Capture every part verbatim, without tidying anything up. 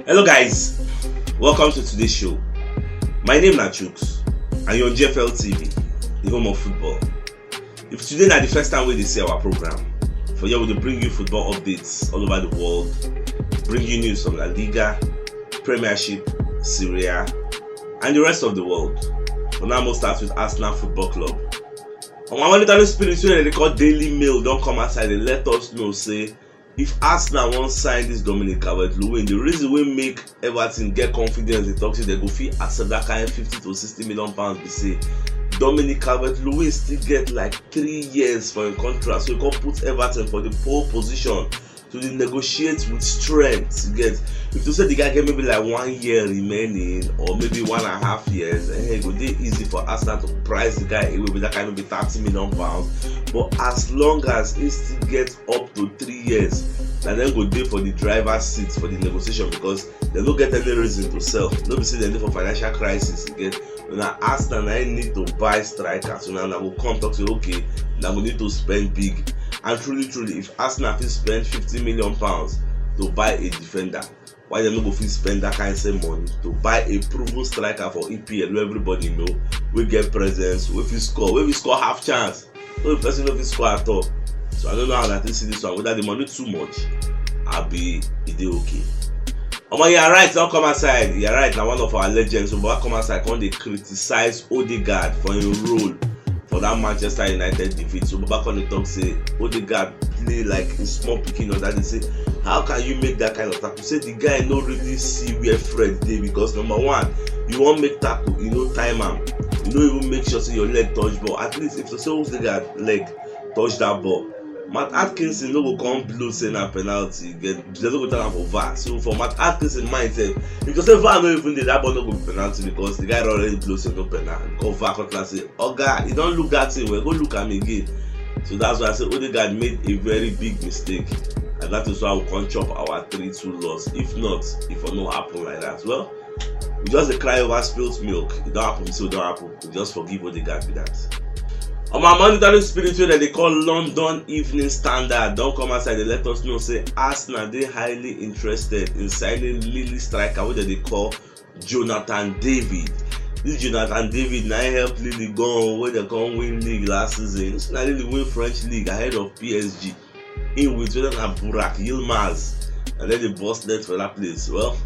Hello guys, welcome to today's show. My name na Chuks and you're on G F L T V, the home of football. If today na the first time wey you dey see our program, for here we dey bring you football updates all over the world, bring you news from La Liga, Premiership, Serie A, and the rest of the world. For now, we'll start with Arsenal Football Club. On our monitoring spirit wey dem dey call Daily Mail don come outside dey let us know say if Arsenal wan sign this Dominic Calvert-Lewin, the reason wey make Everton get confidence dey talk say dem go fit accept that kind fifty to sixty million pounds be say Dominic Calvert-Lewin still get like three years for im contract, so e come put Everton for the pole position to dey negotiate with strength. You get, if to say the guy get maybe like one year remaining or maybe one and a half years, eh, e go dey easy for Arsenal to price the guy away with that kind of maybe thirty million pounds. But as long as he still get up to three years, na dem go dey for the driver's seat for the negotiation, because dem no get any reason to sell. No be say dem dey for financial crisis again. Una Arsenal na im need to buy striker, so now una go come talk say okay, una go need to spend big. And truly truly, if Arsenal fit spend fifty million pounds to buy a defender, why dem no go fit spend that kind same money to buy a proven striker for E P L wey everybody know, wey get presence, wey fit score, wey fit score half chance? No be person no fit score at all. So I don't know how una take see this one, whether the money too much abi e dey okay. Omo, you are right, don come outside. You are right, na one of our legends. So Baba come outside, come dey criticize Odegaard for im role for that Manchester United defeat. So Baba come dey talk say Odegaard play like a small pikin on that day. Say, how can you make that kind of tackle? Say the guy no really see where Fred dey, because number one, you wan make tackle, you no time am, you no even make sure say your leg touch ball. At least if to say Odegaard leg touch that ball, Matt Atkinson no go come blow say na penalty. Get, dem no go tell am for V A R. So for Matt Atkinson mind sef, if to say V A R no even dey, that ball no go be penalty, because the guy don already blow say no penalty. Because V A R come tell am say, oga, you don look that thing well, go look am again. So that's why I say Odegaard made a very big mistake, and that is why we come chop our three two loss. If not, e for no happen like that. Well, we just dey cry over spilt milk. E don happen, so e don happen. We just forgive Odegaard be that. On my monitoring spirit wey dem dey call London Evening Standard don come outside dey let us know say Arsenal dey highly interested in signing Lille striker wey dem dey call Jonathan David. This Jonathan David na im help Lille go on wey dem come win league last season. This na Lille win French league ahead of P S G. Im with whether na Burak Yilmaz, and then dey burst net for that place. Well,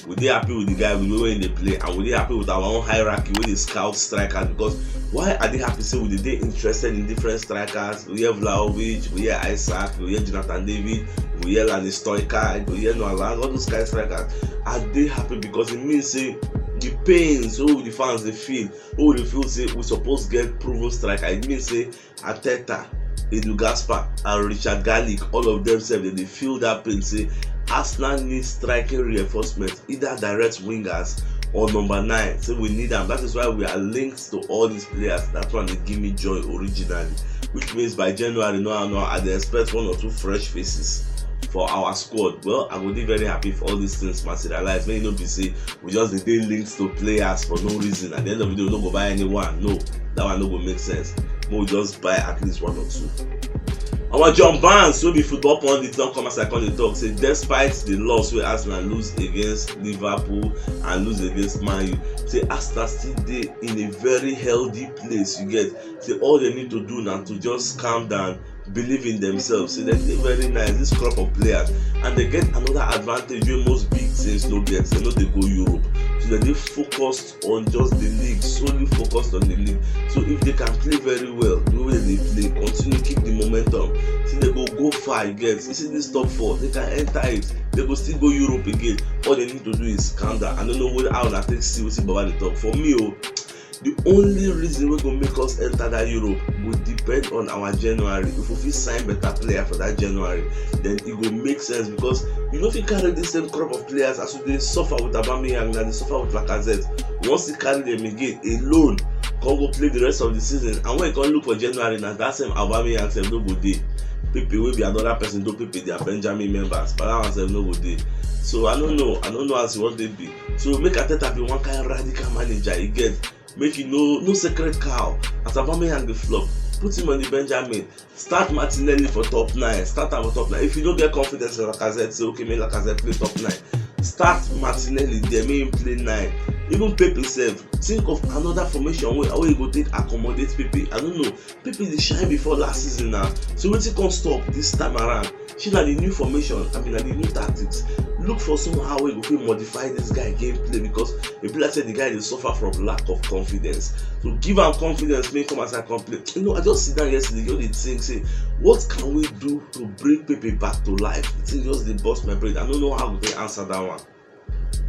we dey happy with the guy, with the way he dey play, and we dey happy with our own hierarchy wey dey scout strikers. Because why I dey happy say we dey dey interested in different strikers? We hear Vlahovic, we hear Isak, we hear Jonathan David, we hear Lani Stoica, we hear Noah Lang, all those kind strikers. I dey happy because e mean say the pains wey we the fans dey feel, wey we dey feel say we suppose get proven striker, e mean say Arteta, Edu Gaspar and Richard Garlick, all of them sef, dem dey feel that pain say Arsenal need striking reinforcement, either direct wingers or number nine. Say we need am. That is why we are linked to all these players. That one dey give me joy originally, which means by January now, now I dey expect one or two fresh faces for our squad. Well, I go dey very happy if all these things materialize. Make e no be say we just dey dey linked to players for no reason. At the end of the day, we no go buy anyone. No, that one no go make sense. Make we just buy at least one or two. Our John Barnes, wey be football pundit, don come outside come dey talk say despite the loss wey Arsenal lose against Liverpool and lose against Man U, say Arsenal still dey in a very healthy place. You get, say all they need to do na to just calm down, believe in themselves. Say dem dey very nice, this crop of players, and they get another advantage wey most big teams no get. They no dey go Europe, so they dey focused on just the league, solely focused on the league. So if they can play very well the way they play, continue keep the momentum, see they go go far. You get, you see this top four, they can enter it. They go still go Europe again. All they need to do is calm down. I don't know what, how una take see wetin Baba dey talk. For me o, the only reason wey go make us enter that Europe go depend on our January. If we fit sign better player for that January, then e go make sense, because you no fit carry the same crop of players as you dey suffer with Aubameyang and dey suffer with Lacazette. Once you carry them again alone, come go play the rest of the season, and when you come look for January, na that same Aubameyang sef no go dey. Pepe wey be another person, though Pepe they are Benjamin members, but that one sef no go dey. So I don't know, I don't know as e wan take be. So make Arteta be one kind radical manager, you get, make you no, no sacred cow. As Aubameyang dey flop, put him on the Benjamin. Start Martinelli for top nine. Start am for top nine. If you no get confidence in Lacazette, say okay, make Lacazette play top nine. Start Martinelli there, make him play nine. Even Pepe sef, think of another formation wey wey you go take accommodate Pepe. I don't know. Pepe dey shine before last season now. So wetin come stop this time around? Shey na the new formation, I mean na the new tactics. Look for somehow wey you go fit modify this guy gameplay, because e be like say the guy dey suffer from lack of confidence. So give am confidence, make him come outside come play. You know, I just sit down yesterday, just dey think say, what can we do to bring Pepe back to life? The thing just dey burst my brain. I no know how we fit answer that one.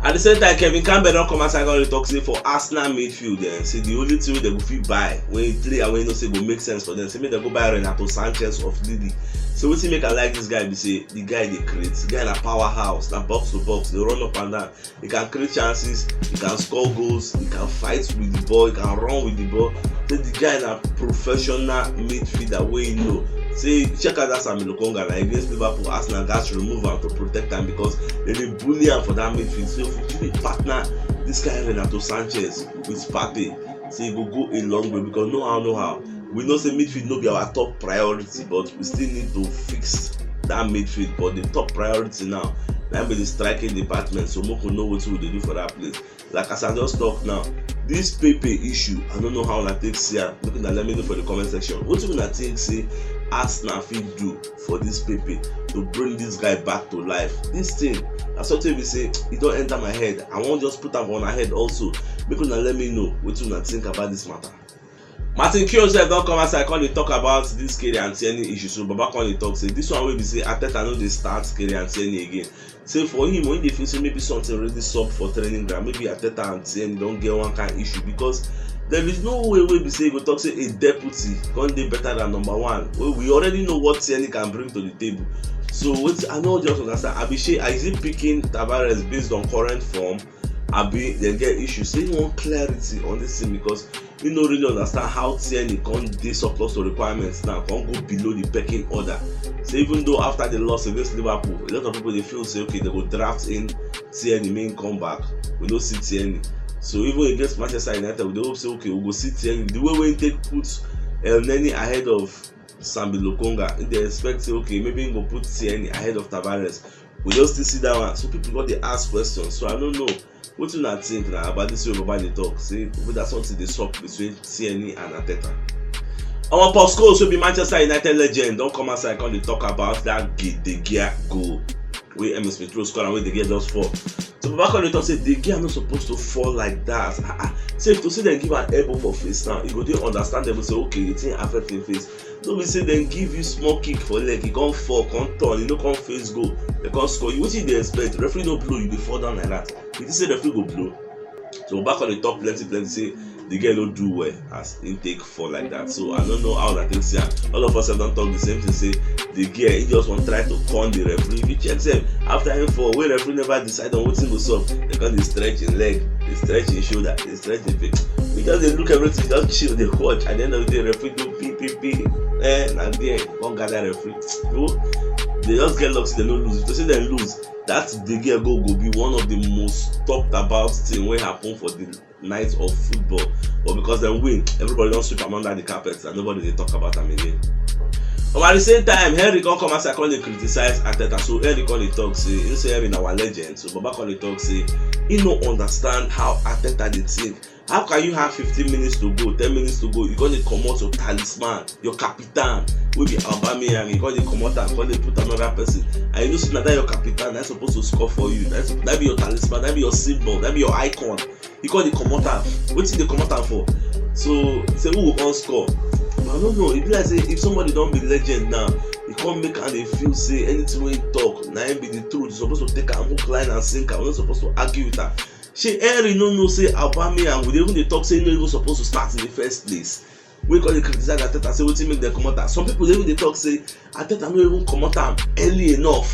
At the same time, Kevin Campbell don come outside come dey talk say for Arsenal midfield, eh, say the only thing wey dem go fit buy, wey player wey you know say go make sense for them, say make dem go buy Renato Sanchez of Lille. So wetin make I like this guy be say the guy dey create, the guy na powerhouse, na box to box, dey run up and down. He can create chances, he can score goals, he can fight with the ball, he can run with the ball. Say the guy na professional midfielder wey you know. Say check out that Sambi Lokonga na against Liverpool, Arsenal gats remove am to protect am because dem dey bully am for that midfield. So if we fit partner this kind Renato Sanchez with Partey, say e go go a long way, because no how, no how. We know say midfield no be our top priority, but we still need to fix that midfield. But the top priority now na be the striking department. So make we know wetin we dey do for that place. Like as I just talk now, this Pepe issue, I no know how una take see am. Make una let me know for the comment section. Wetin una think say Arsenal fit do for this Pepe to bring this guy back to life? This thing na something be say e don enter my head. I wan just put am for una head also. Make una let me know wetin una think about this matter. Martin Keown sef don come outside come dey talk about this Kylian Tierney issue. So Baba come dey talk say this one wey be say Arteta no dey start Kylian Tierney again. Say for him, when dey feel say maybe something really sup for training ground, maybe Arteta and Tierney don get one kind issue, because there is no way wey be say you go talk say a deputy come dey better than number one. Wey we already know what Tierney can bring to the table. So wetin I no just understand, abi shey is he picking Tavares based on current form? Abi dem get issue? Say he want clarity on this thing, because he no really understand how Tierney come dey surplus to requirements now, come go below the pecking order. So even though after the loss against Liverpool, a lot of people dey feel say okay, dem go draft in Tierney, make him come back. We no see Tierney. So even against Manchester United, we dey hope say okay, we go see Tierney. The way wey he take put Elneny ahead of Sambi Lokonga, he dey expect say okay, maybe he go put Tierney ahead of Tavares. We just still see that one. So people go dey ask questions. So I don't know. Wetin una think na about this wey Baba dey talk? Say whether something dey sup between Tierney and Arteta. Our Paul Scholes, wey be Manchester United legend, don come outside come dey talk about that Gi- De Gea goal wey Emil Smith Rowe score and wey De Gea just fall. So Baba come dey talk say De Gea no suppose to fall like that. Ah, ah. Say if to say dem give am elbow for face now, e go dey understandable say okay, the thing affect him face. No be say dem give you small kick for leg, e come fall, come turn, e no come face goal, dem come score you. Wetin you dey expect? Referee no blow, you dey fall down like that. You think say referee go blow? So Baba come dey talk plenty plenty say the girl no do well as him take fall like that. So I no know how una take see am. All of us sef don talk the same thing say the girl, he just wan try to con the referee. If you check sef, after him fall, wey referee never decide on wetin go sup, dem come dey stretch him leg, dey stretch him shoulder, dey stretch him face. We just dey look everything, just chill, dey watch. At the end of the day, referee do P P P. Eh, na there come gather referee. Bro, dem just get luck say dem no lose. If to say dem lose, that De Gea goal go be one of the most talked about thing wey happen for the night of football. But because dem win, everybody don sweep am under the carpet and nobody dey talk about am again. But at the same time, Henry come come outside come dey criticize Arteta. So Henry come dey talk say, he say Henry na our legend. So Baba come dey talk say he no understand how Arteta dey think. How can you have fifteen minutes to go, ten minutes to go, you come dey comot your talisman, your capitan, wey be Aubameyang, you come dey comot am, come dey put another person, and you know say na that your capitan na suppose to score for you, na sup- na be your talisman, na be your symbol, na be your icon, you come dey comot am. Wetin dey comot am for? So say who go come score? I no know. E be like say if somebody don be legend now, e come make am dey feel say anything wey he talk na him be the truth. You suppose to take am hook, line and sinker. We no suppose to argue with am. Shey Henry no know say Aubameyang, we dey even dey talk say he no even suppose to start in the first place? Wey come dey criticize Arteta say wetin make dem comot am. Some people dey even dey talk say Arteta no even comot am early enough.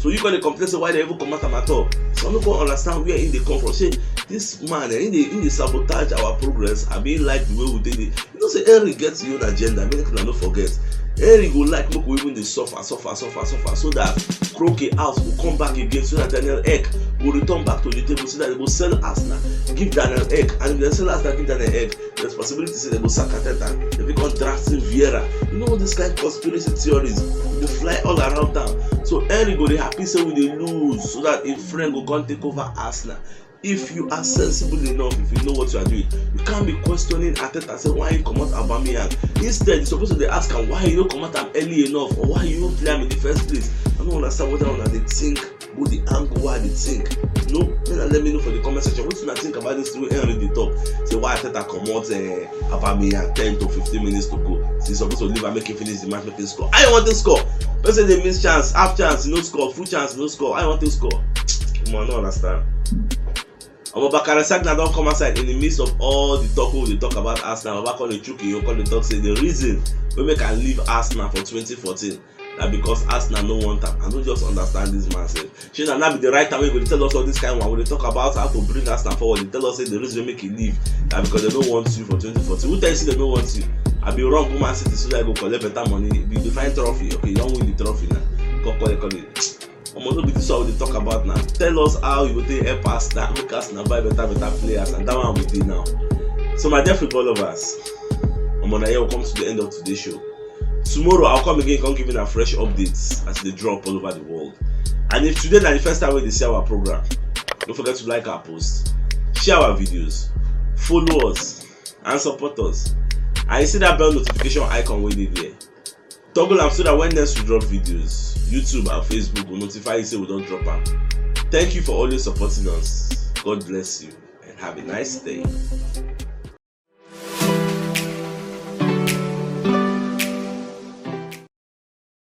So you come dey complain say why dem even comot am at all? So I no come understand where he dey come from. Say this man, eh, he dey he dey sabotage our progress. I mean, like the way we dey dey. You know say Henry get his own agenda. Make una no forget. Henry go like make we even dey suffer, suffer, suffer, suffer, so that Kroenke house go come back again, so that Daniel Ek go return back to the table, so that they go sell Arsenal, give Daniel Ek, and if dem sell Arsenal, give Daniel Ek, There's possibility say they go sack Arteta. They fit come draft in Vieira. You know all these kind of conspiracy theories. They fly all around town. So Henry go dey happy say we dey lose so that a friend go come take over Arsenal. If you are sensible enough, if you know what you are doing, you can't be questioning Arteta say why he comot Aubameyang. Instead, you suppose to dey ask am why he no comot am early enough or why he no play am in the first place. I don't understand what una dey think. Go the angle why they think. No, then let me know for the comment section. What you think about this thing wey Henry dey talk? Say why Arteta comot uh, Aubameyang ten to fifteen minutes to go. Say suppose to leave am make him finish the match, make him score. I want to score. Person dey miss chance, half chance, no score, full chance, no score. I want to score. Come on, I don't understand. Omo, Bakarisagna don come outside in the midst of all the talk wey we dey talk about Arsenal. Baba come dey chook him, come dey talk say the reason wey make I leave Arsenal for twenty fourteen na because Arsenal no want am. I no just understand this man sef. Shey na now be the right time wey you go dey tell us all this kind one? We dey talk about how to bring Arsenal forward. You tell us say the reason wey make you leave na because they no want you for twenty fourteen. Who tell you say they no want you? I be wrong woman city so that I go collect better money. You dey find trophy. Okay, you don win the trophy now. Come collect, collect. Omo, no be this one we dey talk about now. Tell us how you go take help Arsenal, make Arsenal buy better, better players, and that one we dey now. So my dear football lovers, omo, na here we come to the end of today's show. Tomorrow I'll come again, come give you a fresh updates as they drop all over the world. And if today na the first time wey you dey see our program, don't forget to like our post, share our videos, follow us, and support us. And you see that bell notification icon wey dey there. Toggle am so that when next we drop videos, YouTube and Facebook will notify you say we don drop am. Thank you for always supporting us. God bless you and have a nice day.